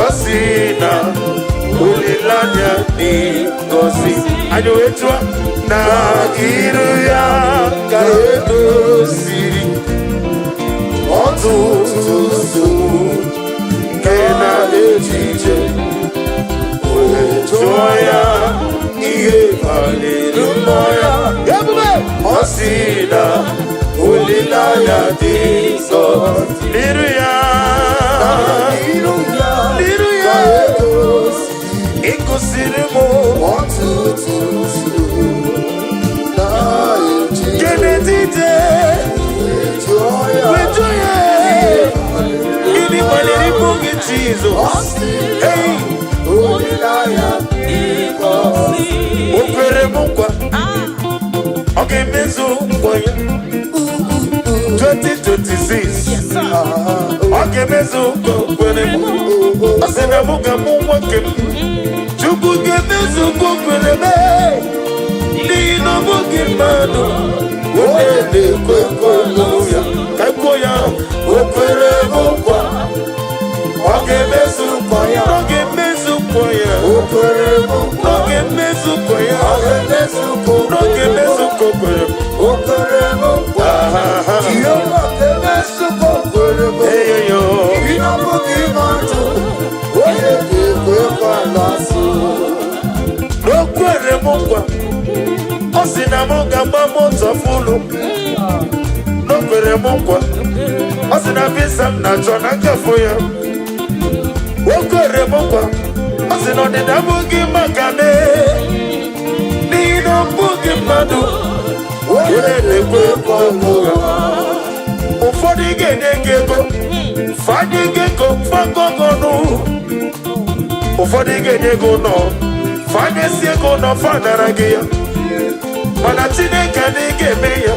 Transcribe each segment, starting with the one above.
Ya si na olileanya dị ngọzi. Anyị wee tụọ na iru ya ka edoziri ọtụtụ nsogbu nke na-echiche. Wee jụọ ya ihe kpaliri mmụọ ya. Ebube, ọ sị na olileanya dị nsọ n'iru ya. N'iru ya n'iru ka ya edoziri ịkụsiri m ọtụtụ nsogbu na echiche. Kenetite Jụọ ya wee jụọ ya gịnị kpaliri mmụọ gị, Jizọs? Ọ sị Hey! olileanya dị ngọzi. O kwere m nkwa, ọ ga-emezu nkwa ya. 2026, ọ ga-emezu nkwa o kwere m. Ọ sị na mụ ga-amụ nwa nke m. Chukwu ga-emezu nkwa o kwere m, n'ihi na ọ bụghị mmadụ onye na-ekwe nkwa ya. Ka e kwuo ya, o kwere m nkwa, ọ ga-emezu nkwa ya. Ọ ga-emezu nkwa ya. O kwere m nkwa. Ọ ga-emezu nkwa ya. Ọ ga-emezu nkwa o Ọ ga-emezu nkwa o kwere m. O kwere m nkwa. Aha. Jehova ga-emezu nkwa o kwere m. Eyoyo. Ị na-abụghị mmadụ onye ga-ekwe nkwa lasụ. O kwere m nkwa, ọ sị na m ga-agba moto fụlụ. O kwere m nkwa, ọ sị na visa m na-achọ na nkafụ ya. O kwere m nkwa, ọ sị na ọdịda abụghị maka m, n'ihi na ọ bụghị mmadụ onye na-ekwe nkwa ụgha. Ụfọdụ ga-enye gị ego, fanye gị ego fagọgọnụ. Ụfọdụ ga-enye gị ụlọ, fanyesi ego ụlọ, fanara gị ya. Mana Chineke adịghị ga-eme ya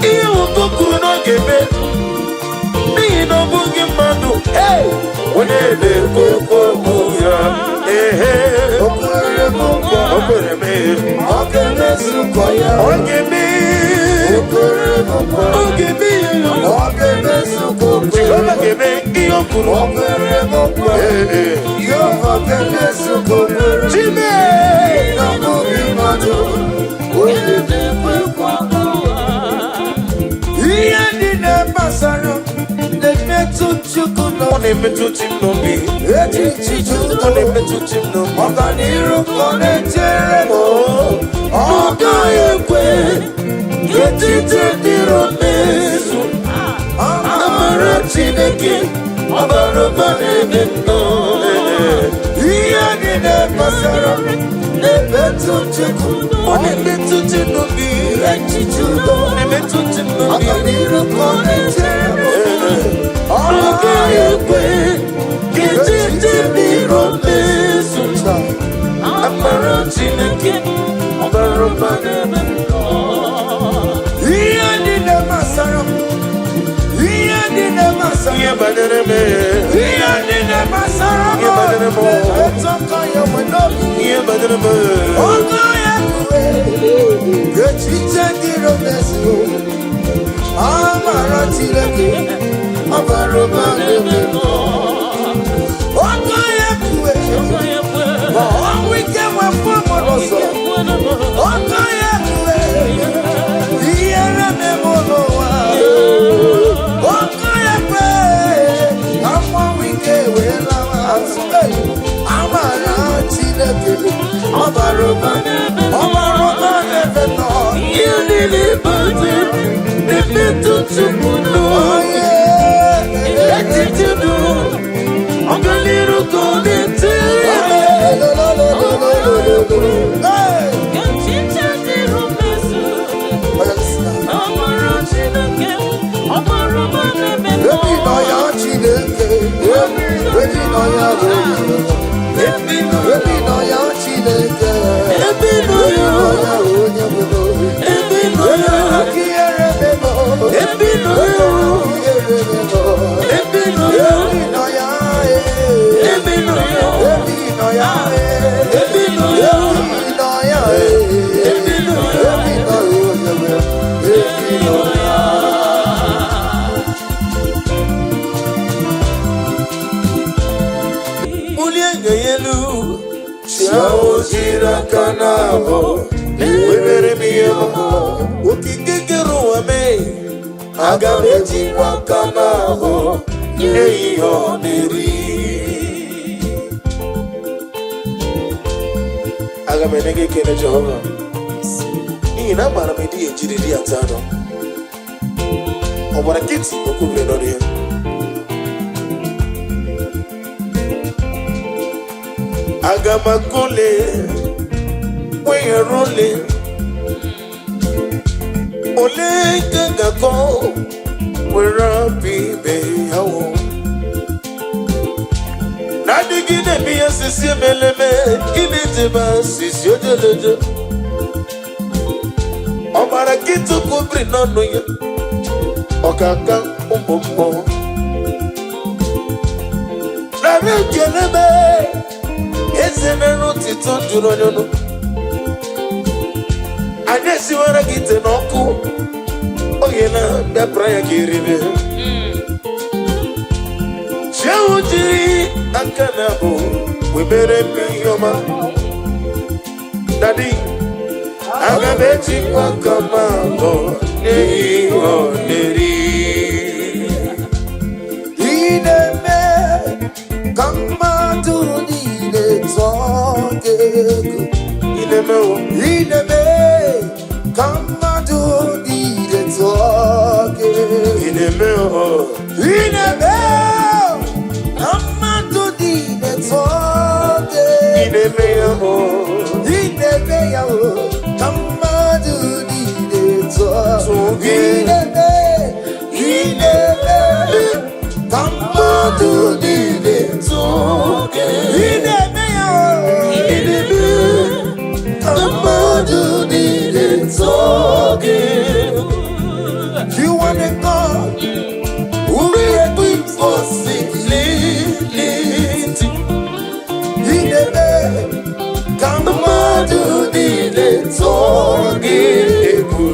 ihe ụtọ kwuru na ọ ga-eme, n'ihi na ọ bụghị mmadụ Hey! onye na-ekwe okwu ya. Ehe. O kwere m nkwa. O kwere m. Ọ ga-emezu nkwa ya. Ọ ga-eme. O kwere m nkwa. Ọ ga-eme ya. Ọ ga-emezu nkwa o kwere. Jehova ga-eme ihe o kwuru. O kwere m nkwa. Ee. Jehova ga-emezu nkwa o kwere. Chime. Na ọ bụghị mmadụ onye na-ekwe nkwa. Ihe niile gbasara na-emetụ Chukwu Ọ n'obi. na-emetụ chi m n'obi. Echiche Ọ na-emetụ chi m n'obi. Ọganiru ka ọ na-echere m. Ọ gaghị ekwe ka echiche ndị iro mezu. Amara Chineke ọ bara ụba n'ebe m nọ. Ihe niile gbasara m na-emetụ Chukwu. Ọ na-emetụ chi m n'obi. Echiche udo. Ọ na-emetụ chi m n'obi. Ọganiru ka ọ na-echere m. Ọ gaghị ekwe ka echiche ndị iro mezu. Amara Chineke ọ bara ụba n'ebe m nọ. Ihe niile gbasara m, ihe niile gbasara Ihe banyere m, ihe niile gbasara m Ihe banyere m. na-emetụ aka ya nwe n'obi. Ihe banyere m. Ọgọ ya kwe ka echiche ndị iro mezuo. Amara Chineke ọ bara ụba n'ebe m nọ. Ọgọ ya kwe ma ọnwụ ike nwepụ m n'ụzọ. Ọgọ ya kwe ihere meme n'ụwa. Ọgọ ya kwe ka mmanwụ ike wee lawa azụ. Hey! Amara Chineke ọ bara ụba, ọ bara ụba n'ebe nọ. Ihe niile banyere m na-emetụ Chukwu n'obi. Echiche udo, ọganiru ka ọ na-echere m. Hey! Echiche ndị iro mezu. Amara Chineke ọ bara ụba n'ebe m nọ. Ebi nọ ya Chineke, ebi nọ ya onye, ebi nọ ya Chineke, Ebi nọ ya. ya onye bụ Ebi nọ ya. aka ihere memo, Ebi nọ ya. ihere memo, Ebi nọ ya. ebi nọ ya, Ebi nọ ya. ebi nọ ya, Ebi nọ ya. ebi nọ ya, Ebi nọ ya. ebi nọ ya onye bụ, ebi nọ ya. nye ya elu. Chi ahụ jiri aka na-abụ webere m ihe ọma. Okike kere ụwa mee, aga m ejikwa aka na-abụ nye ya ihe ọ na-eri. Aga m enye gị ekele, Jehova, n'ihi na amaara m ịdịghị ejiri di ata anụ. Ọ gbara nkịtị, o kwubiri n'ọnụ ya. Aga m akụle weghara ole ole nke ga-akọ were apụ ibe ya wụ na-adịgide eme ihe sisi emeleme ị na-ejebe sisi ojeleje. Ọ gbara nkịtị kwubiri n'ọnụ ya, ọkaka ụmụ mmụọ narị ekele mee eze mere otito juru onye ọnụ. Anyị esiwara gị ite n'ọkụ oge na bịapụra ya ka eribe. Chiahụ jiri aka na abụ wemere m ihe ọma. Daddy, aga m ejikwa aka m abụọ nye ya ihe ọ na-eri. Ị na-eme ka mmadụ niile tụọ gị egwu. Ị na-eme o. Ị na-eme ka mmadụ niile tụọ gị egwu. Ị na-eme o. Ị na-eme ka mmadụ niile tụọ gị Ị egwu. na-eme ya o. Ị na-eme ya o ka mmadụ niile tụọ Tụọ gị. Ị na-eme, ị na-eme ka mmadụ niile Tụọ gị. Ị na-eme ya o. Ị na-eme ka mmadụ niile tụọ gị. You are the God who made impossibility. Ị na-eme ka mmadụ niile tụọ gị Egwu.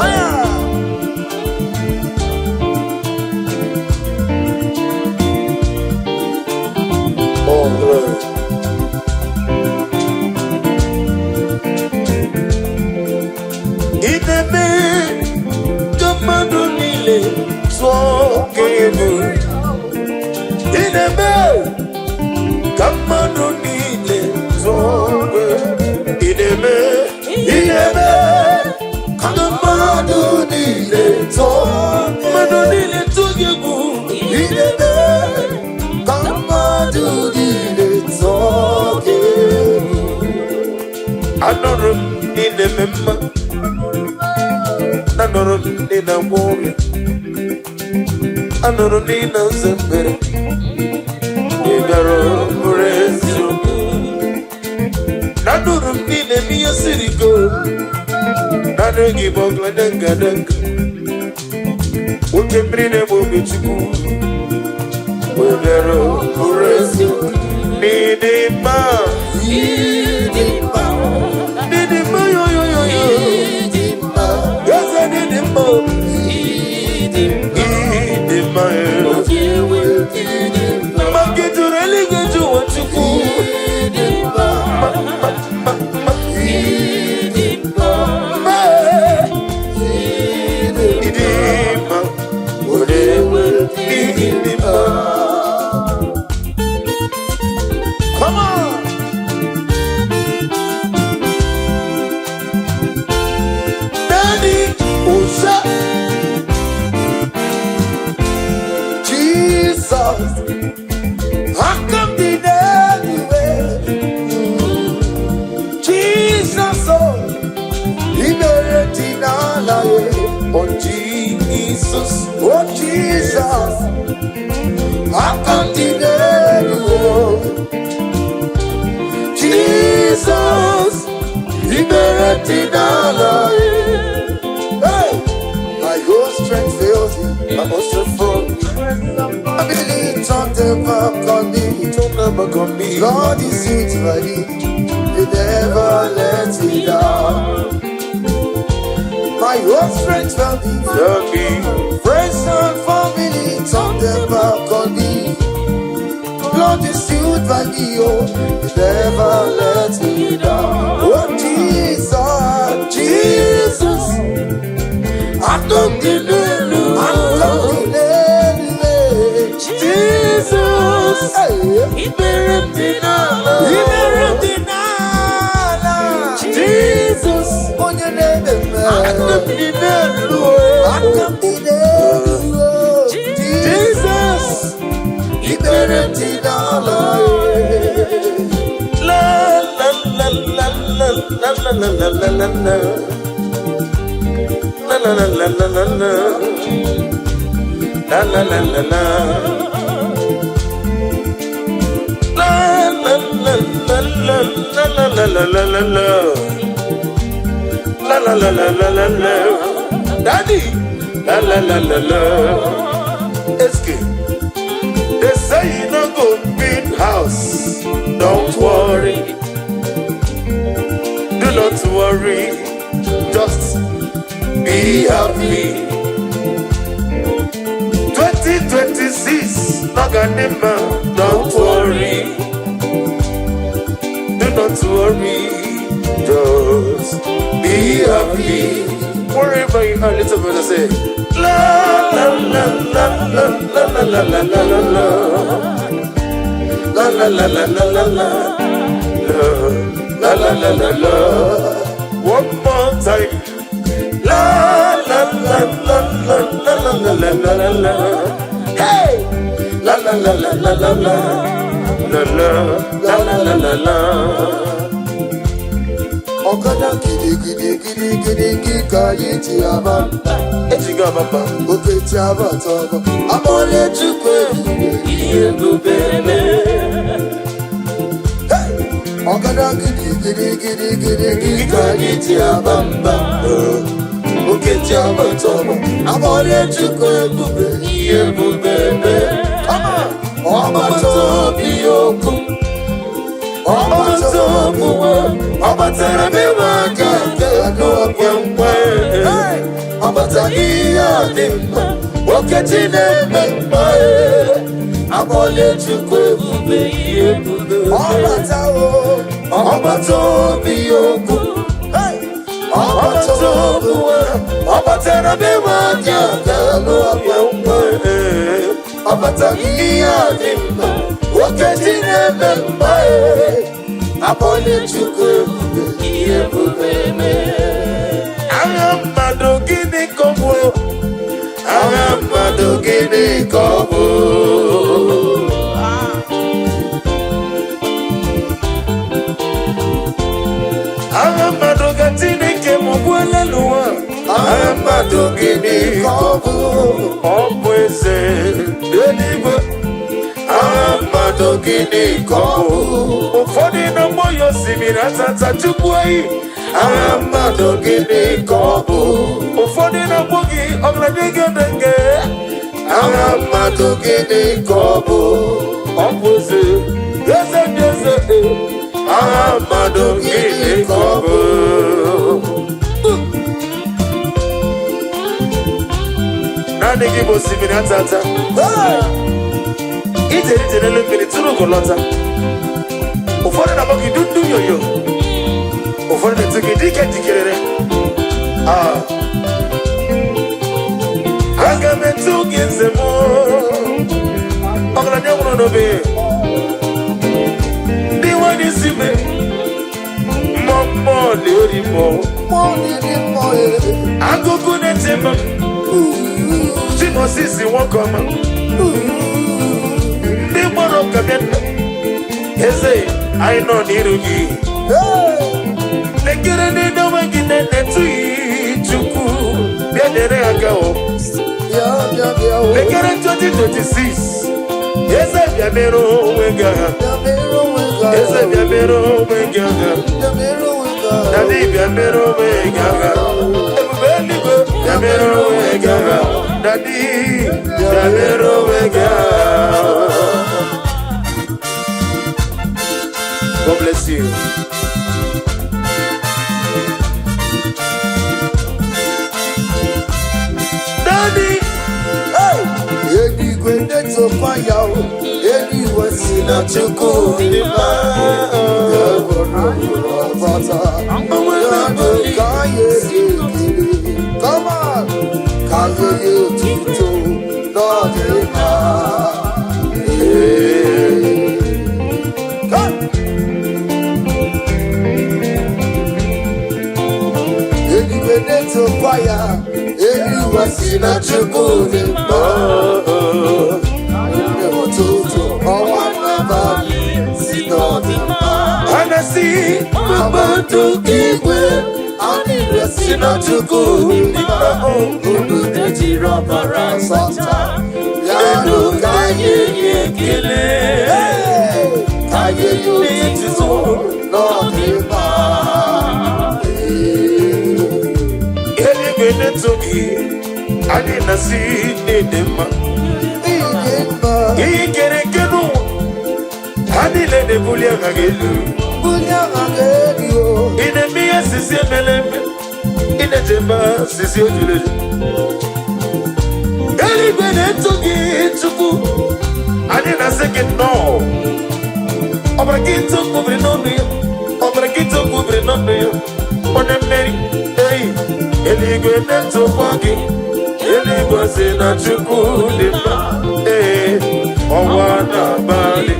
Aya! Oh, glory. Ị na-eme ka mmadụ niile tụọ gị egwu. Ị na-eme ka mmadụ niile tụọ gị egwu. Ị na-eme, ị na-eme ka mmadụ niile tụọ mmadụ niile tụọ gị egwu. Ị na-eme ka mmadụ niile tụọ gị egwu. Anụrụ m na ị na-eme mma, anụrụ m na ị na-agwọ ọrịa, anụrụ m na ị na-aza ekpere. Ị bịara bụrụ eziokwu. Anụrụ m na ị na-eme ihe siri ike. Naanị gị bụ ọgladengadenga, nwoke mmiri na-egbu oge Chukwu wee bịara bụrụ eziokwu. N'ịdị mma, Ịdị mma, n'ịdị mma, yo yo yo yo. ịdị mma, Eze, n'ịdị mma, Ịdị mma, ịdị mma, eh. onye nwe ịdị mma, Mma gị juru eluigwe ju ụwa, Chukwu. ịdị mma, Mma, mma, mma, mma. ịdị mma, Mma, ịdị ịdị mma, onye nwe ịdị mma. Come on! Daddy, ụza. Jesus, aka m dị n'eluigwe. Jesus, oh, ikpere dị n'ala ya. Oh, Jesus. Oh, Jesus, aka m dị n'eluigwe. Jesus, ikpere dị n'ala ya. Hey! My whole strength fails me. I also from Family turn them back on me. Don't never come me. Lord, you see it ready. You never let me down. My whole strength failed me. Love me. Friends and family turn them back on me. Lord, you still deliver me, oh, you never let me down. Oh, Jesus, Jesus, Aka m dị n'elu. Aka m dị n'elu. Jesus, Hey, ikpere m dị n'ala. Ikpere m dị n'ala. Jesus, Onye na-eme mma. Aka m dị n'elu. Aka m dị n'elu. Jesus, Ikpere m dị n'ala. La la la la la la la la la la la la. La la la la la la la. La la la la la. La la la la la la la la la la la. La la la la la la la. Daddy. La la la la la. Eske. They say you no go build house. Don't worry. Do not worry. Just be happy. 2026, Naganima, don't worry. Do not worry. Just be happy. Wherever you are, little brother say, La la la la la la la la la la la la. La la la la la la la. La la la la la. One more time. La la la la la la la la la la la. Hey! La la la la la la la. La la la la la la la. Ọ̀kadà gidigidi gidigidi ka anyị ji aba mba. Ejigo abamba. Oke ji abata ọbọ. Amọ̀lẹ̀ Chukwu ebube. Ihe ebube mee. Ọ̀kadà gidigidi gidigidi ka anyị ji aba mba. Oke ji abata ọbọ. Amọ̀lẹ̀ Chukwu ebube. Ihe ebube mee. Come on. Ọgbata obi okwu. Ọgbata obi nwa. Ọ batara be m aka nke nkwe. Hey! Ọ batara ihe a dị mma. Okechi na-eme mma. Amọ̀lẹ̀ Chukwu ebube. Ihe ebube Ọ batawo. Ọgbata obi okwu. Hey! Ọgbata obi nwa. Ọ batara be m aka nke nkwe. Ọ batara ihe a dị mma. Okechi na-eme mma. Amọ̀lẹ̀ Chukwu ebube. Ihe ebube mee. Agha mmadụ gịnị ka ọ bụ? Agha mmadụ gịnị ka ọ bụ? Agha mmadụ ka Chineke m gbuola n'ụwa. Agha mmadụ gịnị Ka ka ọ ọ bụ. Ọ bụ eze eluigwe. Agha mmadụ gịnị ka ọ bụ? Ụfọdụ na-agbọ ya osimiri atata Chukwu anyị. Agha mmadụ gịnị ka ọ bụ? Ụfọdụ na-agbọ gị ọgaranya. Agha mmadụ gịnị ka ọ bụ? Ọ bụ eze, eze ndị eze. Agha mmadụ gịnị ka ọ bụ? Naanị gị bụ osimiri atata. Hey! Ije ije n'elu mmiri tụrụ ugo lọta. Ụfọdụ na-akpọ gị dundu yoyo. Ụfọdụ na-etu gị dike jikerere. Ah. Aga m etu gị nze m. Ọgaranya nwụrụ n'obe. Ndị nwanyị isi me. Mmụọ mmụọ na-eri mmụọ. Mmụọ na-eri mmụọ. Agụgụ na-eche m. Chimosisi nwoke ọma. Ndị gbara ụka bịa nna. Eze, anyị nọ n'iru gị. Hey! Lekere ndị onwe gị na-etughị Chukwu. Bịa nyere ha aka o. Bịa bịa bịa o. Lekere 2026. Eze bịa mere onwe gị agha. Bịa mere onwe gị agha. Eze bịa mere onwe gị agha. Bịa mere onwe gị agha. Daddy bịa mere onwe gị agha. Ebube eluigwe bịa mere onwe gị agha. Daddy bịa mere onwe gị agha. God bless you. Daddy, Hey! Eluigwe na-etokwa ya o. Eluigwe Eluigwe si na Chukwu dị mma. Ka anyị ekele. Come on. Ka anyị nye otuto n'ọdịmma. Ee. Come. Eluigwe na-etokwa ya, eluigwe si na Chukwu dị mma. Ụtụtụ, ọnwa n'abalị si n'ọdịmma. Ha na-asị Kpakpando nke igwe, anyị si na Chukwu dị mma. Unu ejiri ọbara sọta, bịanụ ka anyị nye ekele. Hey! Ka anyị nye otuto n'ọdịmma. Eluigwe na-eto gị, anyị na-asị n'ịdị mma. Ịdị mma, Ihe kere eke n'ụwa, ha niile na-ebuli aha gị elu. bulie aha gị elu o. Ị na-eme ihe sisi emele eme, ị na-echebe sisi ejuru eju. Eluigwe na-eto gị, Chukwu, anyị na-asị gị nnọọ. Ọbara gị tụkwubiri n'ọnụ ya, ọbara gị tụkwubiri n'ọnụ ya, onye mmeri. Eyi, eluigwe na-etokwa gị, eluigwe si na Chukwu dị mma. Ee, ọnwa n'abalị,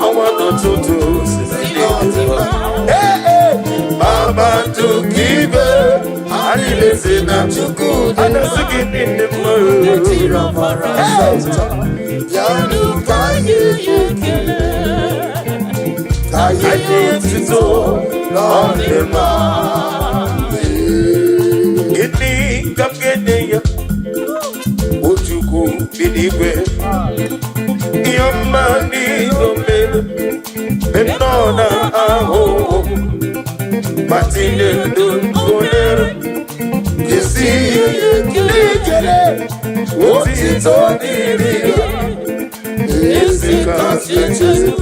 ọnwa n'ụtụtụ, sisi dị mma. Ee, ee, kpakpando nke igwe, anyị na-esi na Chukwu dị a na-asị gị niile mma. Ejiri ọbara mma. Bịanụ ka anyị nye ekele. Ka anyị Anyị nye etuto n'ọdịmma. Gịnị ka m ga-enye ya, O Chukwu bi n'igwe? Ihe ọma niile o mere mgbe m nọ na ahụhụ, ma tinye ndụ onyere esi ekele, otito dịrị ya, ezi kasị echezu.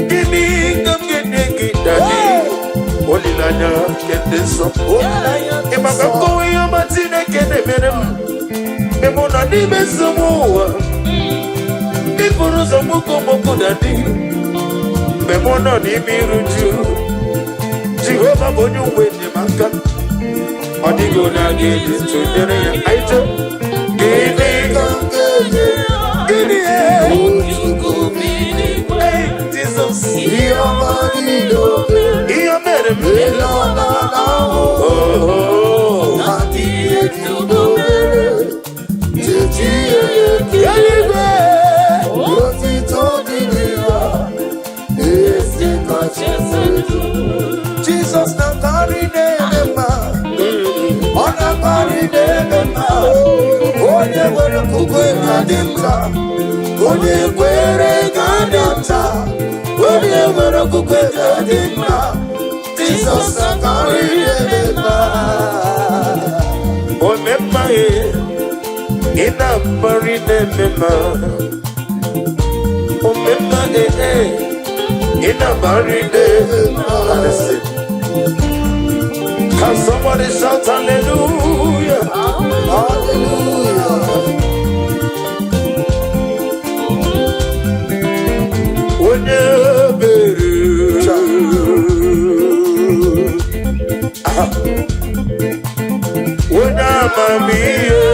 Gịnị ka m ga-enye gị, Daddy? Olileanya nke ndị nsọ. Ị maka nkọwa ihe ọma Chineke na-emere m mgbe mụ nọ n'ime nsogbu ụwa. Ịbụrụ ụzọ mgboko mgboko, Daddy. Mgbe mụ nọ n'ime iru ju, Jehova bụ onye uwe enyemaka. Ọ dịghị onye a ga-eji tụnyere ya. Anyị chee. Gịnị? Ka m ga-enye? Gịnị? Chukwu bi n'igwe. Hey, Jizọs. Ihe ọma niile o mere. Ihe o mere m. Ele ọ na-ahụ. Oh. Adịghị etubo mere. Chechi ya ekele. Eluigwe. Otito dịrị ya. Ezi kacha elu. Jizọs na-akarị na-eme mma. Ọ na-akarị na-eme mma. Onye nwere okwukwe ga-adị mma. Onye kwere ga-adị nta. Onye nwere okwukwe ga-adị mma. Jizọs na-akarị na-eme mma. Omemma e, ị na-akparị na-eme mma. Omemma e e, ị na-akparị na-eme mma. Listen. Can somebody shout hallelujah? Hallelujah. Onye ebere. Aha. Onye amamihe.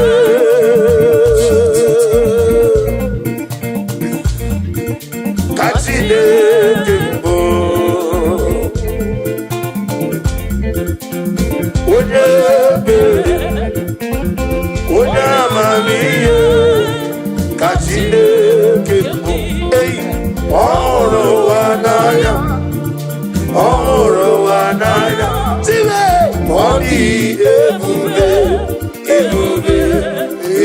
Ka Chineke mbụ. Onye ebere, onye amamihe, ka Chineke mbụ. Ei, ọ hụrụ ụwa n'anya, ọ hụrụ ụwa n'anya. Tiwe, ọ dị ebube, ebube,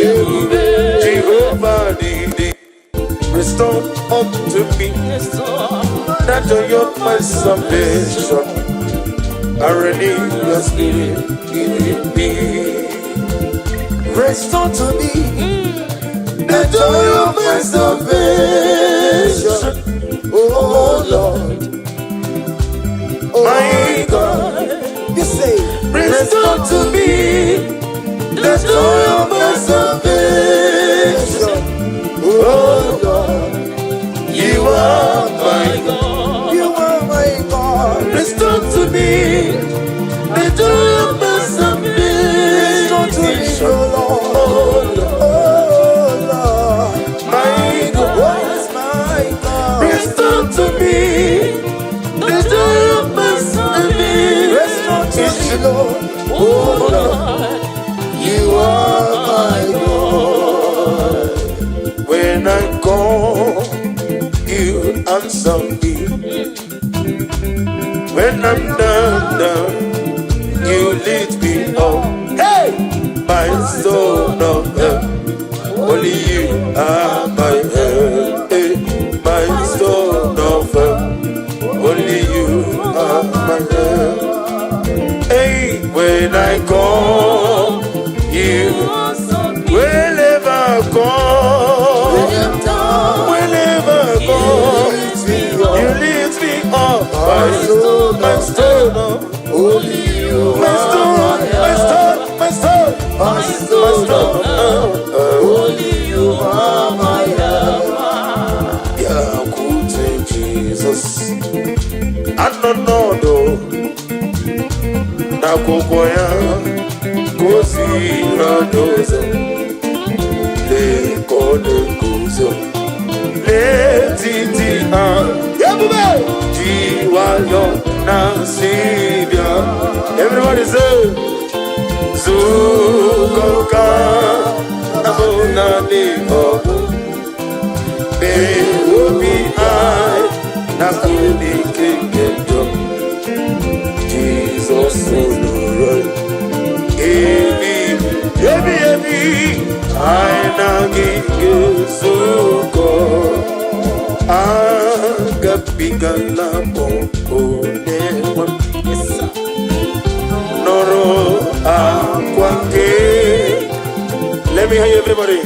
ebube. Jehova dị restore unto me the joy of my salvation. I renew your spirit in me. Restore to me the joy of my salvation. Oh Lord, oh My God, You say, restore to me the joy of my salvation. Oh Lord, my God. Restore to me the joy of my salvation. Restore to me, Lord. Oh Lord, you are my God. When I call, you answer me. When I'm down, down, you lift me up. Hey, my soul of help. Only you are my help. Hey, my soul of help. Only you are my help. Hey, when I call you, whenever I call, whenever I call, you lift me up. My soul, my soul, Only you my are stone, my my help. stone, my stone, My my soul, stone. only you are my help. Bịakwute Jizọs, anọ n'ọdụ n'akwụkwọ ya gosiri anyị ụzọ. Lee ka ọ na-eguzo n'etiti ha, ebube ji nwayọ na-asị bịa. Everybody say, zukọ ka na mụ naanị ọbụ mee obi anyị na ike nke njọ. Jizọs nụrụ ebi ebi ebi, anyị na gị ga-ezukọ. Agabigala m onye nwe m, nụrụ akwa nke. Let me hear you, everybody.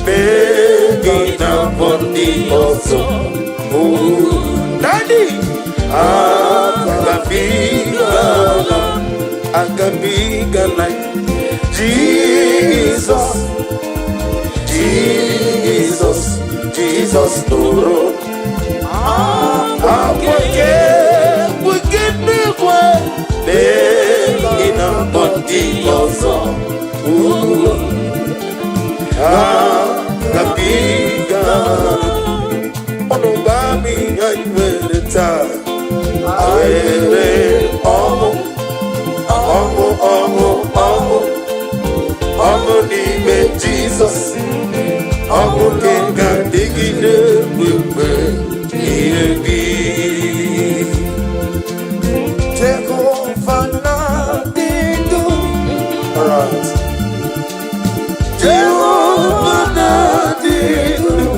Mee gị na mbọ ndị ọzọ. Oh, Daddy, agabigala, agabigala. Jesus, Jesus, Jesus nụrụ akwa nke n'igwe. Mee gị na mbọ ndị ọzọ. Oh, agabigala. Ọnụ gba m ihe anyị nwere taa. Nwere ọṅụ, ọṅụ, ọṅụ, ọṅụ, ọṅụ n'ime Jizọs. Ọṅụ nke ga-adịgide mgbe ihe gị. Jehova na-adị ndụ. Alright. Jehova na-adị ndụ.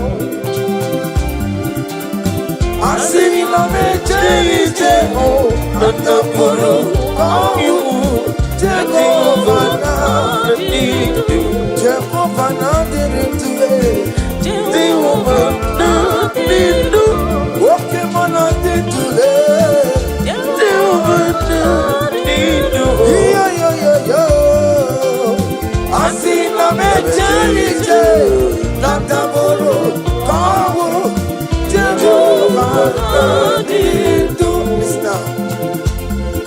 Asị na m ejeghị ije hụ na ndapụrụ ọnwụ. Jehova na-adị ndụ. Jehova na-adịrị ndụ e. Jehova na-adị ndụ. Oke mụ na-adị ndụ e. Jehova na-adị ndụ. Yo, yo, yo, yo. Asị na m ejeghị ije na ndapụrụ ọnwụ. Jehova na-adị ndụ. Mr.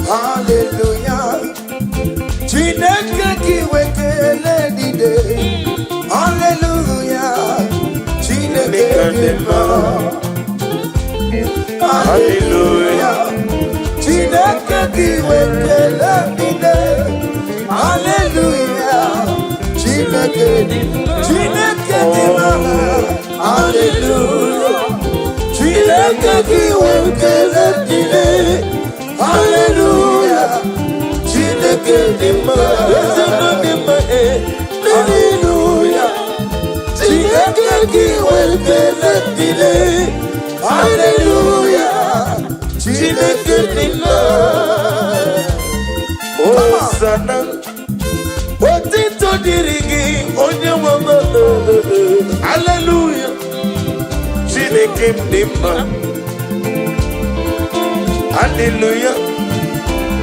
Hallelujah. Chineke gị wekele niile. Hallelujah. Chineke dị mma. Hallelujah. Chineke gị wekele niile. Hallelujah. Chineke dị, Chineke dị mma. Hallelujah. Chineke gị wekele niile. Hallelujah. Chineke dị mma. Eze nọ dị mma, eh. Hallelujah. Chineke gị wekele niile. Hallelujah. Chineke dị mma. Hosanna, otito dịrị gị, onye nwe m. Hallelujah. Chineke m dị mma. Hallelujah.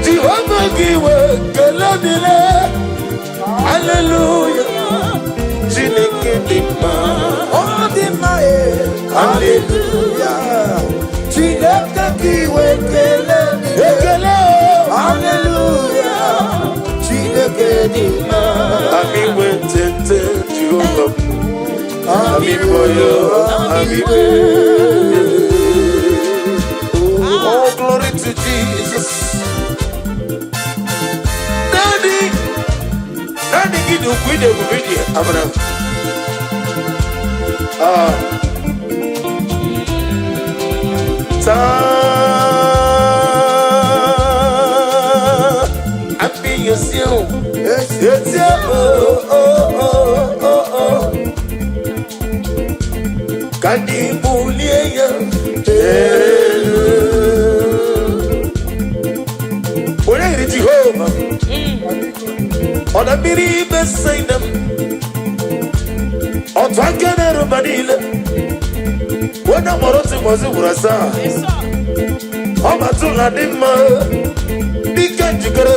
Jehova gị wee kele dịrị. Hallelujah. Chineke dị mma. Ọ dị mma e. Hallelujah. Chineke gị wekele niile. Ekele o. Hallelujah. Chineke dị mma. Ami wetete Jehova. Ami boyo, ami be. Ịdị ebube, ịdị amara. Ah. Taa, abiyesi o. Eti o o o o o. Ka ndị bulie ya elu. Onye yiri Jehova? Ọ na mmiri ime Saịda m. Ọtụ aka na-eru mba niile. Onye mụrụ otu ụbọchị gwụrụ asaa. Ọ batụla dị mma. Dike njikere.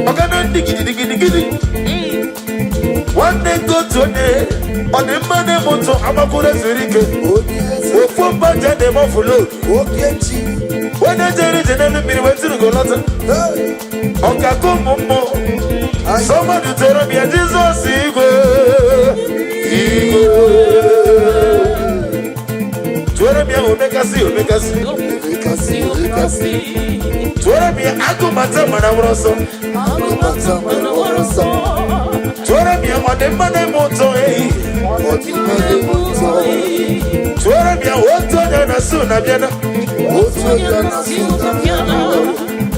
Ọgana ndị gidigidigidi. Nwanne nke otu onye. Ọ dị mma na-eme ụtọ amakwụrụ ezuru ike. Ofu mba ji na-eme ọfụlod. Onye jere ije n'elu mmiri wee tụrụ golọta. Ọkaka ụmụ mmụọ. Somebody tell me Jizọs igwe. Igwe. Tụọrọ m ya omekasị omekasị. Tụọrọ m ya agụmata mana nwụrụ ọsọ. Tụọrọ m ya ọ dị mma na-eme ụtọ ehi. Tụọrọ m ya otu onye na-asụ na bịana.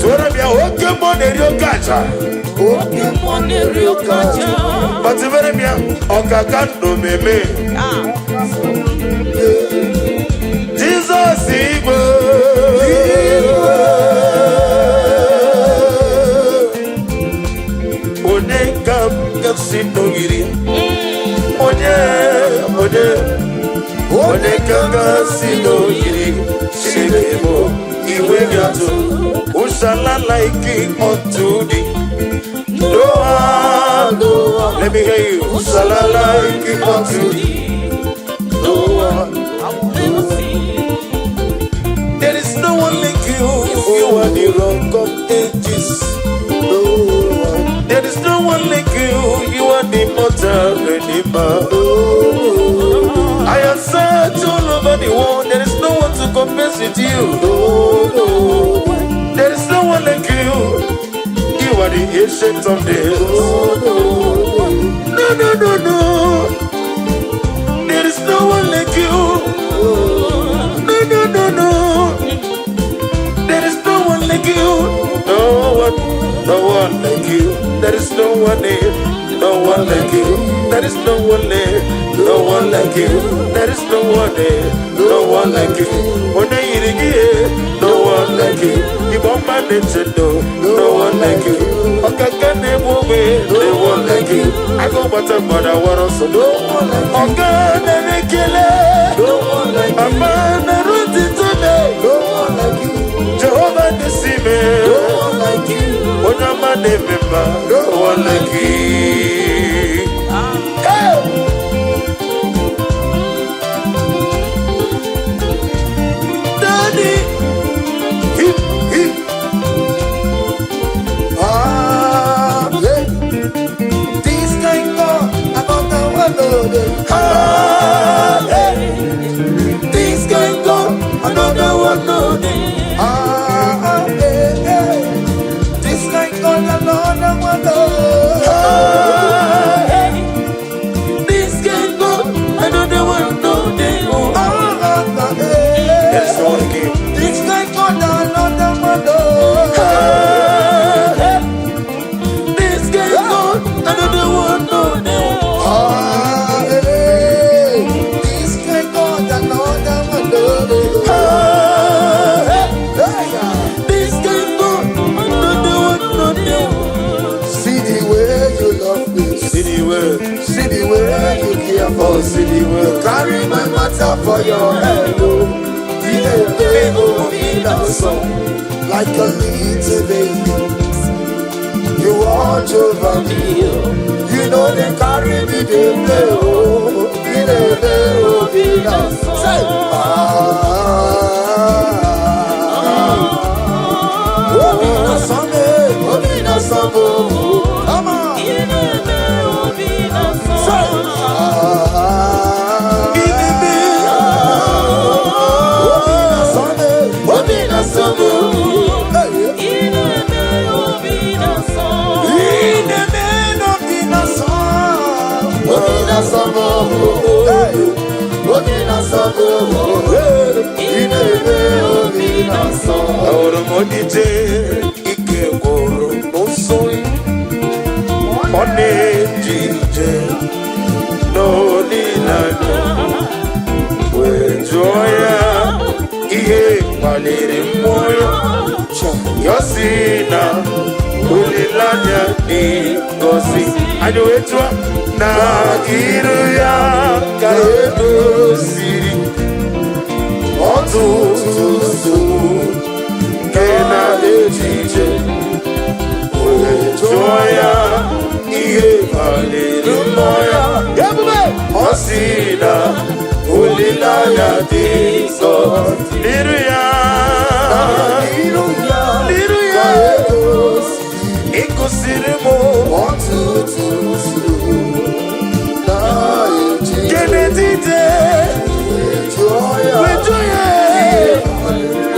Tụọrọ m ya oke mmụọ na-eri oke aja. Kpatụbere m ya ọkaka ndụ meme. Jizọs igwe. Onye ka m ga-esi n'ogiri? Onye, onye, onye ka m ga-esi n'ogiri? Chineke bụ iwe gị atụ. Ushala like unto thee. No one, let me hear you. Ushala like unto thee. No one. There is no one like you. You are the rock of ages. No one. There is no one like you. You are the immortal redeemer. I have searched all over the world. There is no one to compare with you. There is no one like you. You are the ancient of days. No, no, no, no. There is no one like you. No, no, no, no. There is no one like you. No one, no one like you. There is no one here. No one like you. There is no one there. No one like you. There is no one there. No one like you. Onye yiri gị ihe. No one like you. Igbo mma na-eche ndo. No one like you. Ọkaka na-egbu ogbe. No one like you. Agụ gbata mgbada wara ọsọ. Ọga na-ekele. Mama na-eru ntịtị Jehova dịsị ime. Onye ọma na-eme mma. No one like you. Hey! Daddy! Hip, hip. Ah, yeah. This kind God, another one, no dey. Ah, hey. This kind God, another one, no dey. Ah, ah, eh, eh. This kind God, another one, no. Ah, hey. This can go, another one no dey. Oh. Ah, ah, ah, eh. There is no one like you. This kind God, another one, no. Ah, hey. This can go, another one no dey. Ah, eh. This kind God, another one, no. Ah, hey. Hey, ah. This can go, another one no dey. See the way you love me. See the way, See the way you care for oh, see the way. Carry my matter for your head, oh. Yeah, oh, me so like a little baby. You watch over me. You know they carry me, they play, oh. Me, they play, oh, me, now. Say, ah, oh, me, na Sunday, oh, me, na Sunday, oh. Come on. Say, ah, oh, me, na Sunday, oh, me, na Sunday, hey. In the name of the Onije ike gwụrụ n'ụzọ ya. Ọ na-eje ije n'olileanya, wee jụọ ya ihe kpaliri mmụọ ya. Ya sị na olileanya dị ngọzi. Anyị wee jụọ na iru ya ka edoziri ọtụtụ nsogbu nke na-eje ije, wee jụọ ya ihe kpaliri mmụọ ya. Ebube. Ọ sị na olileanya dị nsọ n'iru ya. N'iru ya N'iru ya. ka edoziri Ịkụsiri m ọtụtụ nsogbu na-eche nke n'etiti. Wee jụọ ya Wee jụọ ya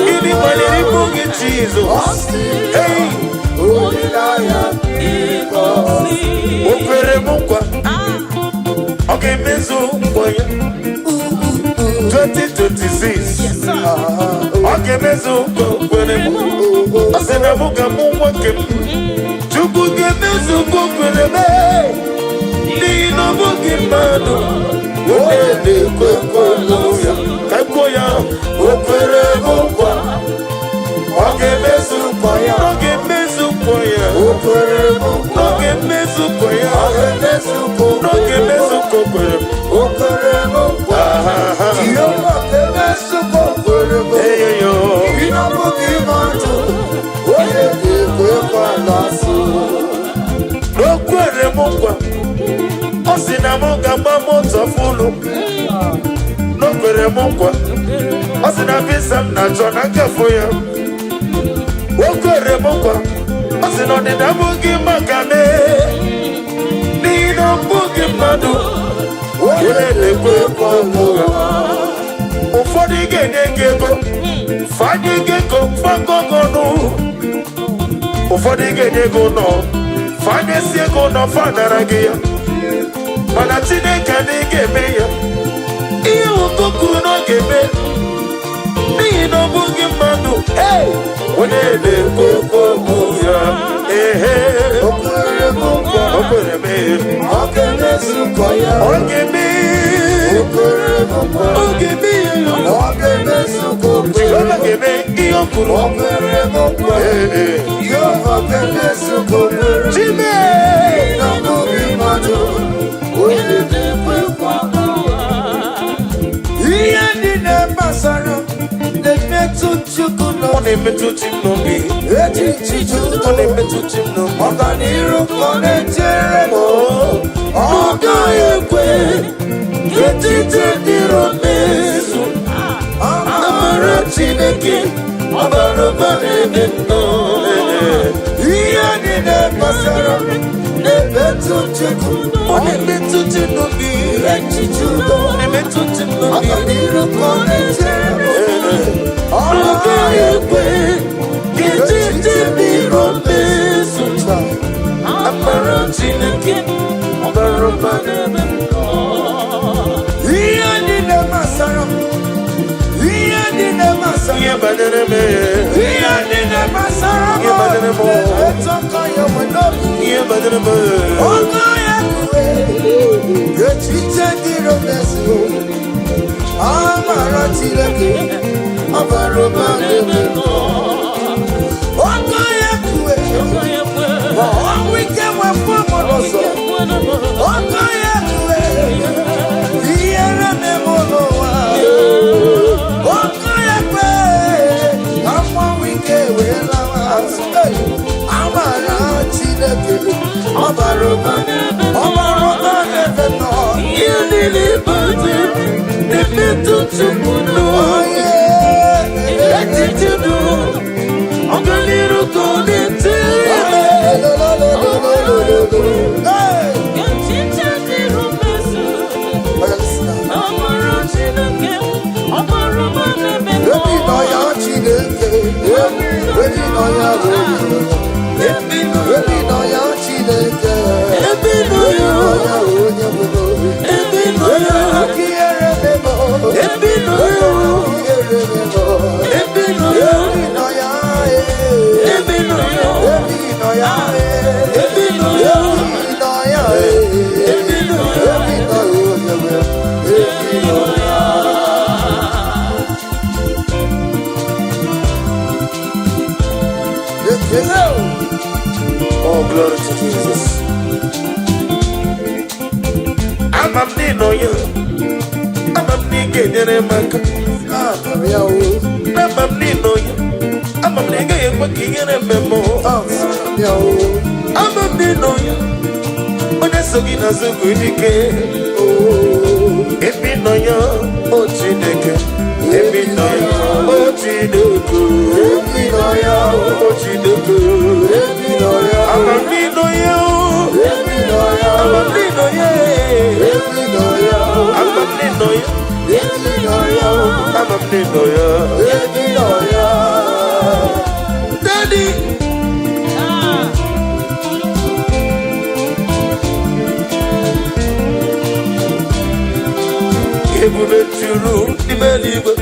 gịnị kpaliri mmụọ gị, Jizọs? Ọ sị Hey! olileanya dị ngọzi. O kwere m nkwa, ọ ga-emezu nkwa ya. 2026, ọ ga-emezu nkwa o kwere m. Ọ sị na mụ ga-amụ nwoke m. Chukwu ga-emezu nkwa o kwere m, n'ihi na ọ bụghị mmadụ onye na-ekwe nkwa ya. Ka kwuo ya: o kwere m nkwa, ọ ga-emezu nkwa ya. Ọ ga-emezu nkwa ya. O kwere m nkwa. Ọ ga-emezu nkwa ya. Ọ ga-emezu nkwa o Ọ ga-emezu nkwa o kwere m. O kwere m nkwa. Aha. Jehova ga-emezu nkwa o kwere m. Eyoyo. Ị na-abụghị mmadụ onye ga-ekwe nkwa n'asụ. O kwere m nkwa, ọ sị na m ga-agba moto fụlụ. O kwere m nkwa, ọ sị na visa m na-achọ na nkafụ ya. O kwere m nkwa, ọ sị na ọdịda abụghị maka mee, n'ihi na ọ bụghị mmadụ onye na-ekwe nkwa ụgha. Ụfọdụ ga-enye gị ego, fanye gị ego fagọgọnụ. Ụfọdụ ga-enye gị ụlọ, fanyesi ego ụlọ, fanara gị ya. Mana Chineke adịghị ga-eme ya ihe ụtọ kwuru na ọ ga-eme, n'ihi na ọ bụghị mmadụ. Hey! Onye na-ekwu okwu ya, ehe. O kwere m nkwa. O kwere m ihe. Ọ ga-emezu nkwa ya. Ọ ga-eme. O kwere m nkwa. Ọ ga-eme ya. Ọ ga-emezu nkwa o kwere Jehova m. ga-eme ihe o kwuru. O kwere m nkwa. Ee. Jehova ga-emezu nkwa o kwere m. Chime. Na ọ bụghị mmadụ onye na-ekwe nkwa. Ihe niile gbasara na-emetụ Chukwu Ọ n'obi. na-emetụ chi m n'obi. Echiche Ọ na-emetụ chi m n'obi. Ọganiru ka ọ na-echere m. Ọ gaghị ekwe ka echiche ndị iro mezu. Amara Chineke ọ bara ụba n'ebe m nọ. Ihe niile gbasara m na-emetụ Chukwu. Ọ na-emetụ chi m n'obi. Echiche udo. Ọ na-emetụ chi m n'obi. Ọganiru ka ọ na-echere m. Ọ Ọ gaghị ekwe ka echiche ndị iro mezu. Amara Chineke ọ bara ụba n'ebe m nọ. Ihe niile gbasara m, ihe niile gbasara Ihe banyere m, ihe niile gbasara m Ihe banyere m. na-emetụ aka ya nwe n'obi. Ihe banyere m. Ọgọ ya kure echiche ndị iro mezu. Amara Chineke ọ bara ụba n'ebe m nọ. Ọgọ ya kure ma ọnwụ ike wepụ m n'ụzọ. Ọgọ ya kure ihere na-eme n'ụwa. Ọkụ ya kwe ka mmanwụ ike wee lawa azụ. Ei, amara Chineke ọ bara ụba, ọ bara ụba n'ebe m nọ. Ihe niile banyere m na-emetụ Chukwu n'obi. Echiche udo, ọganiru ka ọ na-echere m. Hey! Echiche ndị iro mezu. Amara Chineke, ọ bara ụba n'ebe m nọ. Ebi nọ ya Chineke, ebi nọ ya onye, ebi nọ ya Chineke, Ebi nọ ya. ya onye bụ Ebi nọ ya. Aka ihere memo. Ebi nọ ya. Ihere memo. Ebi nọ ya. Ebi nọ ya. Hello. Oh, glory to Jesus. Ama m na ị nọ ya. Ama m na ị ga-enyere m aka. Ama m ya o. Ama m na ị nọ ya. Ama m na ị gaghị ekwe ka ihere mee m. Ama m ya o. Ama m na ị nọ ya. Onye so gị n'azụ bụ dike. Ebe ị nọ ya, o Chineke. Ebe ị nọ ya, o Chineke. Ebe ị nọ ya o. O Chineke. Ebe ị nọ ya o. Ama m na ị nọ ya o. Ebe ị nọ ya o. Ama m na ị nọ ya. Ebe ị nọ ya o. Ama m na ị nọ ya. Ebe ị nọ ya o. Ama m na ị nọ ya. Ebe ị nọ ya. Daddy. Ebube juru n'ime eluigwe.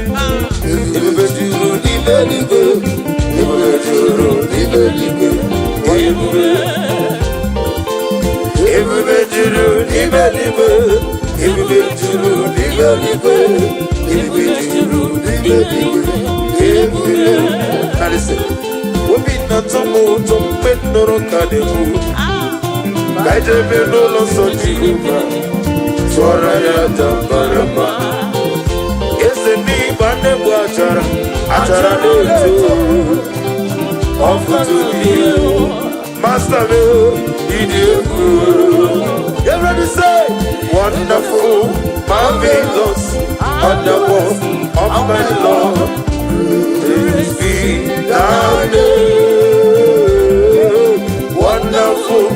Ebube juru n'ime eluigwe. Ebube juru n'ime eluigwe. Ebube. Ebube juru n'ime eluigwe. Ebube juru n'ime eluigwe. Ebube juru n'ime eluigwe. Ebube. Now listen. Obi na-atọ m ụtọ mgbe m nụrụ ka na-ekwu. Ka anyị jebe n'ụlọ nsọ Jehova. Tụọrọ ya aja mara mma. Eze n'igwe na-egbu achara, achara na-eto. Ọfụtụ gị, Master m, ịdị egwu. Everybody say, wonderful, marvelous, wonderful, of my Lord. Praise be thy name. Wonderful,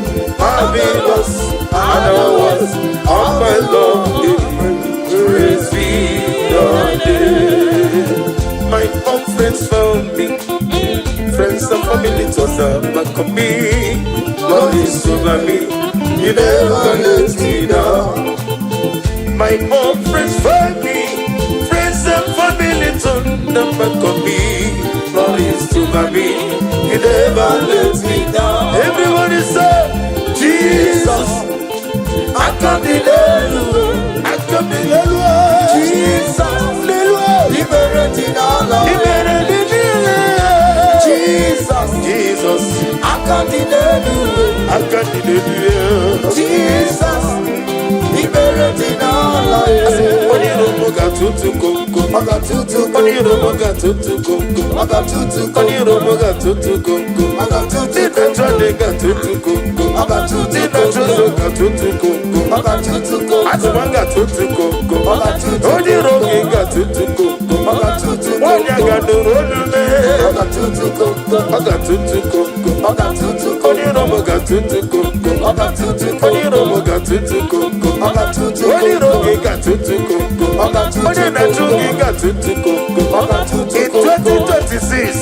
marvelous, and the works of my Lord. Praise be thy name. My own friends found me, friends and family turned their back on me. Lord is over me, He never let me down. My own friends found me, friends and family turned their back on me. Lord is over me, He never let me down. Everybody say, Jesus, Aka dị n'elu. Aka m n'elu. Jesus. N'elu. Ikpere dị n'ala. Ikpere dị niile. Jesus. Jesus, Aka dị n'elu. Aka dị n'elu. Jesus. Ikpere dị n'ala. Onye iro m ga-atụtụ komkom. Ọ ga-atụtụ. Onye iro m ga-atụtụ komkom. Ọ ga-atụtụ. Onye iro m ga-atụtụ komkom. Ọ ga-atụtụ. Ndị na-achọ ndị ga-atụtụ komkom. Ọ ga-atụtụ. Ndị na-achọ ụzọ ga-atụtụ komkom. Ọ ga-atụtụ. Atụma ga-atụtụ komkom. Ọ ga-atụtụ. Onye iro gị ga-atụtụ komkom. Ọ ga-atụtụ. Nwaanyị a ga-anụrụ olu mee. Ọ ga-atụtụ komkom. Ọ ga-atụtụ komkom. Ọ ga-atụtụ. Onye iro m ga-atụtụ komkom. Ọ ga-atụtụ. Onye iro m ga-atụtụ komkom. Ọ ga-atụtụ. Onye iro gị ga-atụtụ komkom. Ọ ga-atụtụ. Onye na-achụ gị ga-atụtụ komkom. Ọ ga-atụtụ. In 2026,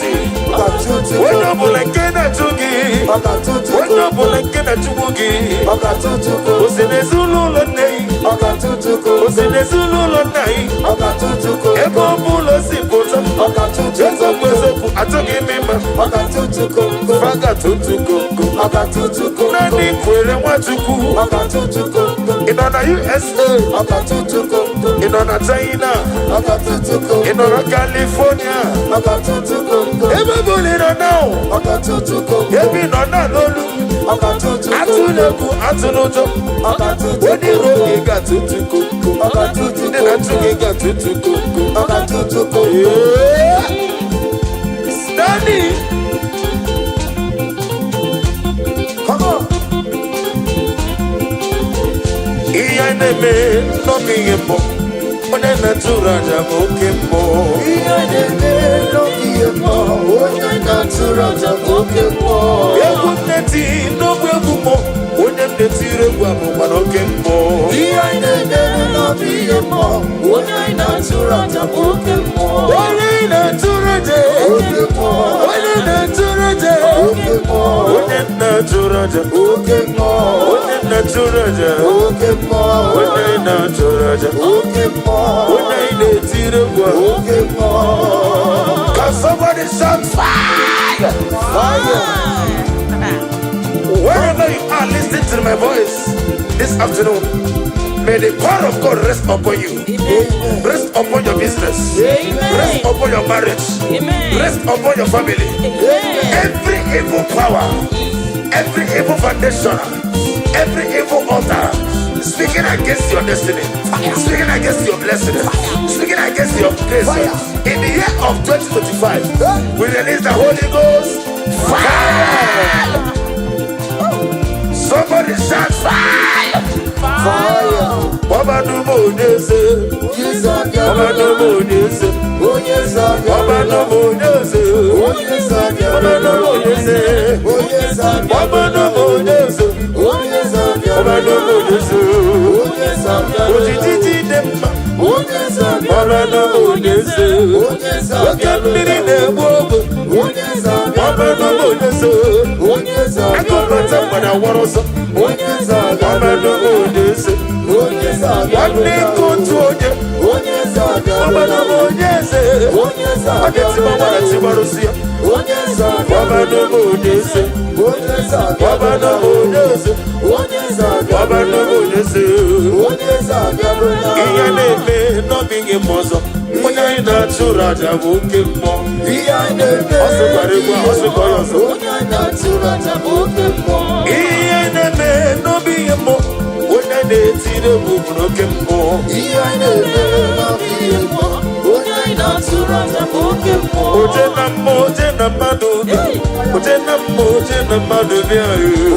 Ọ ga-atụtụ. Onye ọbụla nke na-achụ gị, Ọ ga-atụtụ. Onye ọbụla nke na-achụgbu gị, Ọ ga-atụtụ. O si n'ezinụlọ nne gị, Ọ ga-atụtụ. O si n'ezinụlọ nna gị, Ọ ga-atụtụ. Ebe ọ bụla o si pụta, Ọ ga-atụtụ. Eziokwu eziokwu, achọghị m ịma, Ọ ga-atụtụ komkom. Fa ga-atụtụ komkom. Ọ ga-atụtụ komkom. Naanị kwere Nwachukwu, Ọ ga-atụtụ komkom. Ị nọ na USA, Ọ ga-atụtụ komkom. Ị nọ na China, Ọ ga-atụtụ komkom. Ị nọ na California, Ọ ga-atụtụ komkom. Ebe ọ bụla ị nọ now, Ọ ga-atụtụ komkom. Ebe ị nọ na n'olu, Ọ ga-atụtụ komkom. Atụla egwu, atụla ụjọ, Ọ ga-atụtụ onye iro komkom. gị ga-atụtụ komkom. Ọ ga-atụtụ Ndị na-achụ gị ga-atụtụ komkom. Ọ ga-atụtụ komkom. Yeah. Stanley, Come on. Ihe anyị na-eme n'oge ihe mbụ, onye na-atụrụ aja bụ oke mmụọ. Ihe na-eme n'oge ihe mmụọ, onye na-atụrụ aja bụ oke mmụọ. Egwu m na-eti n'ogbe egwu mmụọ, onye m na-etiri egwu abụkwa n'oke mmụọ. Ihe na-eme n'oge ihe mmụọ, onye na-atụrụ aja bụ oke mmụọ. Onye na-atụrụ aja, Oke mmụọ. Onye na-atụrụ aja, Oke mmụọ. Onye na-atụrụ aja, Oke mmụọ. Onye na-atụrụ aja, Oke mmụọ. Onye na-atụrụ aja, Oke mmụọ. Onye na-etiri egwu a. Oke mmụọ. Can somebody shout fire? Fire. Wherever you are listening to my voice this afternoon, may the power of God rest upon you. Amen. Rest upon your business. Amen. Rest upon your marriage. Amen. Rest upon your family. Amen. Every Evil power, every evil foundation, every evil altar speaking against your destiny, speaking against your blessing, speaking against your grace. Fire. In the year of 2025, we release the Holy Ghost fire. Somebody shout fire. Fire. Ọba Onyeze, Jizọs Ọba abịarụla. Onyeze, Onye eze Ọba abịarụla. Onyeze, Onye eze Ọba abịarụla. Onyeze, Onye eze Ọba abịarụla. Onyeze, Onye eze Ọba abịarụla. Onyeze. Onye eze abịarụla. Ojiji dị mma, Onye eze Ọba abịarụla. Onyeze. Onye eze Oke mmiri abịarụla. na-egbu ogbe, Onye eze Ọba abịarụla. Onyeze. Onye eze Agụbata abịarụla. mgbada wọrọ ọsọ, Onye eze Ọba abịarụla. Onyeze. Onye eze Nwanne abịarụla. nke otu onye, Onye eze Ọba abịarụla. Onyeze. Onye eze Ọ ga-etiba abịarụla. gbara tigbarụsi ya. Onye eze Ọba abịarụla. Onyeze. Onye eze Ọba abịarụla. Onyeze. Onye eze Ọba abịarụla. Onyeze. Onye eze abịarụla. Ihe na-eme n'ọbịghị m ọzọ. Onye anyị na-achụrụ aja bụ oke mmụọ. Ihe anyị na-eme. Ọ sịkwara egwu a, ọ sịkwa ya ọzọ. Onye anyị na-achụrụ aja bụ oke mmụọ. Ihe na-eme n'ọbịghị mmụọ. Onye na-etiri egwu bụ n'oke mmụọ. Ihe anyị na-eme n'ọbịghị mmụọ. Onye anyị na-achụrụ aja bụ oke mmụọ. Oje na mmụọ, oje na mmadụ bịa. Oje na mmụọ, oje na mmadụ bịa.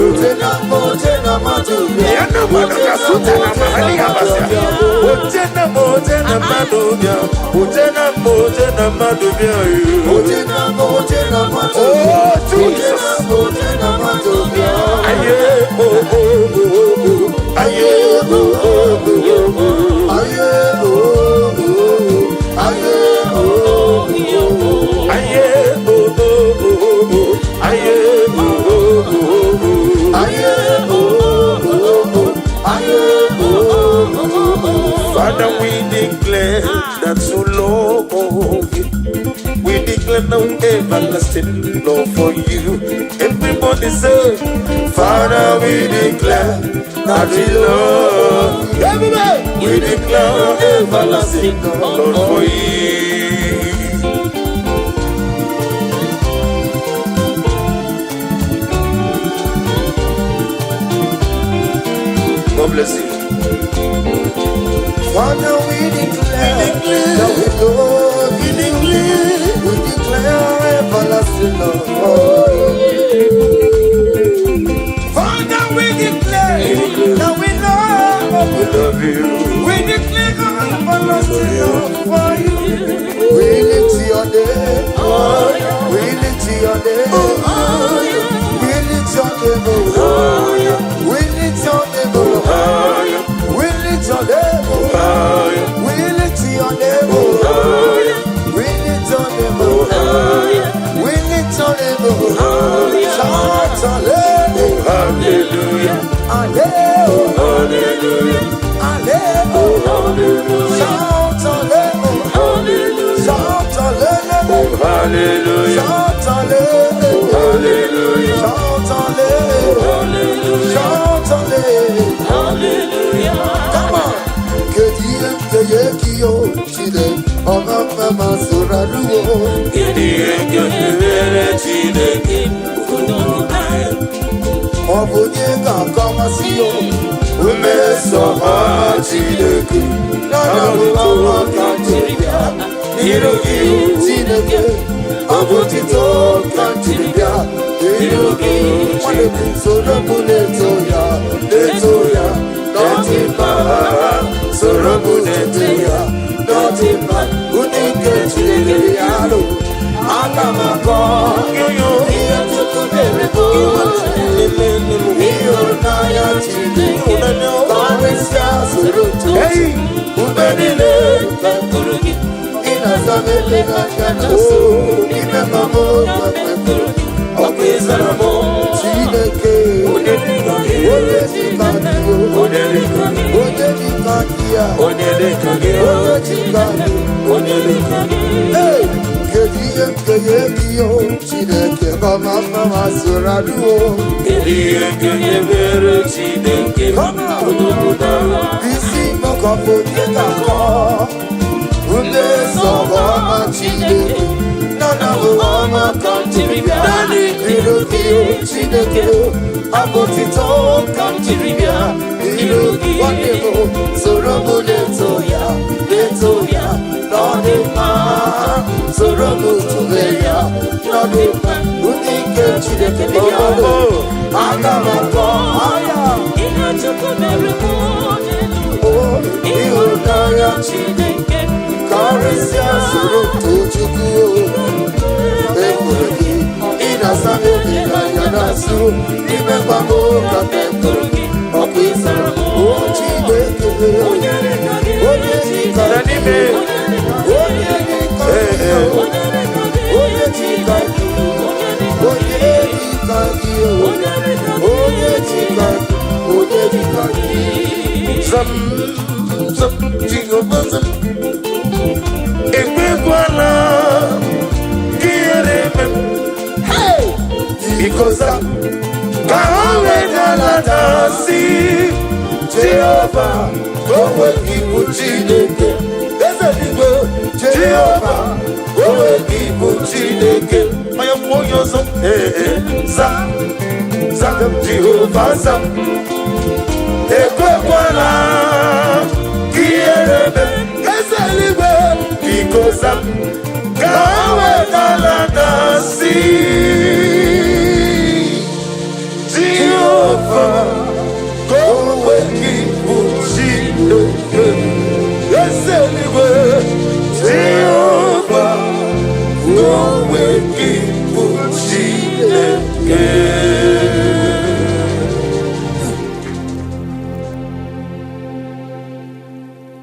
Oje na mmụọ, oje na mmadụ bịa. Ya na mmadụ ka suta na mahali ya basịa. Oje na mmụọ, oje na mmadụ bịa. Oje na mmụọ, oje na mmadụ bịa. Oje na mmụọ, oje na mmadụ Oh, bịa. Oje Jesus. na mmụọ, oje na mmadụ bịa. Aye, oh, oh, oh, oh. Aye, oh, oh, oh, oh. Aye, oh, oh, aye, oh, oh. Aye, oh, oh, oh, oh. Aye, oh, oh, oh, oh. Aye, oh, oh, oh. Aye, oh, oh, oh. Father, we declare that you love you. We declare no everlasting love for you. Everybody say, Father, we declare that we love you. Everybody! We declare everlasting love for you. God bless you. Father, we declare that we love you. We declare everlasting love for you. Father, we declare that we love We you. love you. We declare everlasting love for you. We lift your name. We lift your name. We lift your name, oh. We lift your name, oh. We lift your name, oh. We lift your name, oh. We lift your name, oh. We lift your name, oh. Shout hallelujah. Hallelujah. Hallelujah. Hallelujah. Hallelujah. Shout hallelujah. Shout hallelujah. Hallelujah. Shout hallelujah. Hallelujah. Shout hallelujah. Shout hallelujah. Come on. Kedu ihe m ga-enye gị o Chineke ọma mma ma soro arụwo. Kedu ihe ga-emere Chineke? Ọ bụ onye ga-akọwasị o mmeso ọma Chineke na ọma ka m jiri bịa n'iru gị Chineke. Ọ bụ otito ka m jiri bịa n'iru gị. Nwanne m, soro m na-eto ya, na-eto ya n'ọdị mma. Soro m na-eto ya n'ọdị mma. Ụdị nke Chineke ya lụ aga m akọ ihe Chukwu mere bụ ịhụnanya Chineke karịsịa. Soro Hey! mgbe niile ị na-aza m ekpere anya na nso n'ime mama ọkụ ịzara m Chineke. Onye dịka gị? Onye dịka gị? Onye dịka gị? Onye dịka gị ya? Onye dịka gị? Onye dịka gị? Onye dịka gị? Hey! Kedu ihe m ga-enye gị o Chineke mama mma ma soro arụo? Kedu ihe ga-emere Chineke? Come on! Isi mọkọpụ onye ga-akọ mmeso ọma Chineke na na bụ ọma ka m jiri bịa. Naanị iru gị, Chineke, abụ otito ka m jiri bịa iru gị. Nwanne m, soro m na-eto ya, na-eto ya na ọ dị mma. Soro m tụle ya na ọ dị mma. Ndị nke Chineke bịa, aga m akọ ya. Ihe Chukwu mere mụ n'elu. Ịhụnanya Chineke karịsịa, soro too Chukwu. Ekwuru gị, ị na-asa m obi n'anya na-asụ n'ime mgbagbo ka m ekwuru gị, ọkụ ịsara m, o Chineke. Onye dịka gị? Onye dịka Na n'ime. Onye dịka gị? Onye dịka gị? Onye dịka gị? Onye dịka gị? Onye dịka gị? Zam, zam, Jehova zam. Ekwekwala ka ihere eme m. Biko zam, ka ha wee dalata si Jehova, ka o nwee gị bụ Chineke, eze n'igwe. Jehova, ka o nwee gị bụ Chineke. Onye kwuo onye ọzọ. Ee, ee, zam, zam, Jehova zam. Ekwekwala ka ihere eme m. Eze eluigwe. Biko zam, ka ha wee dalata si Jehova, ka o nwee gị bụ Chineke. Eze eluigwe. Jehova, ka o nwee gị bụ Chineke.